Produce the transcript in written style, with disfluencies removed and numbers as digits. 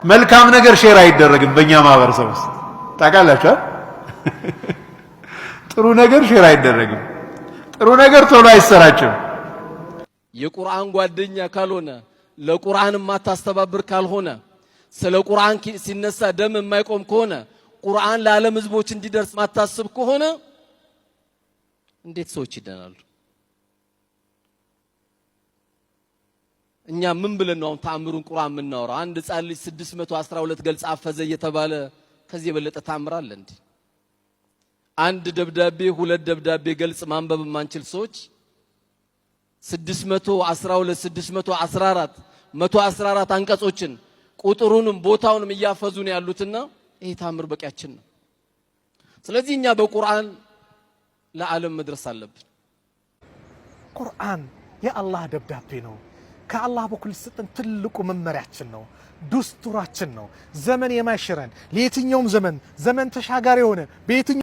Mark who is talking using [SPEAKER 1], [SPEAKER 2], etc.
[SPEAKER 1] መልካም ነገር share አይደረግም በእኛ ማህበረሰብ ውስጥ ታውቃላችሁ። ጥሩ ነገር share አይደረግም። ጥሩ ነገር ቶሎ አይሰራጭም።
[SPEAKER 2] የቁርአን ጓደኛ ካልሆነ፣ ለቁርአን የማታስተባብር ካልሆነ፣ ስለ ቁርአን ሲነሳ ደም የማይቆም ከሆነ፣ ቁርአን ለዓለም ህዝቦች እንዲደርስ ማታስብ ከሆነ እንዴት ሰዎች ይደናሉ? እኛ ምን ብለን ነው አሁን ተአምሩን ቁርአን የምናወራው? አንድ ህፃን ልጅ 612 ገልጽ አፈዘ እየተባለ ከዚህ የበለጠ ተአምር አለ እንዴ? አንድ ደብዳቤ ሁለት ደብዳቤ ገልጽ ማንበብ የማንችል ሰዎች 612፣ 614፣ 114 አንቀጾችን ቁጥሩንም ቦታውንም እያፈዙ ነው ያሉትና ይሄ ታምር በቂያችን ነው። ስለዚህ እኛ በቁርአን ለዓለም መድረስ አለብን።
[SPEAKER 3] ቁርአን የአላህ ደብዳቤ ነው። ከአላህ በኩል ሲሰጠን ትልቁ መመሪያችን ነው፣ ዱስቱራችን ነው። ዘመን የማይሽረን ለየትኛውም ዘመን ዘመን ተሻጋሪ የሆነ በየትኛውም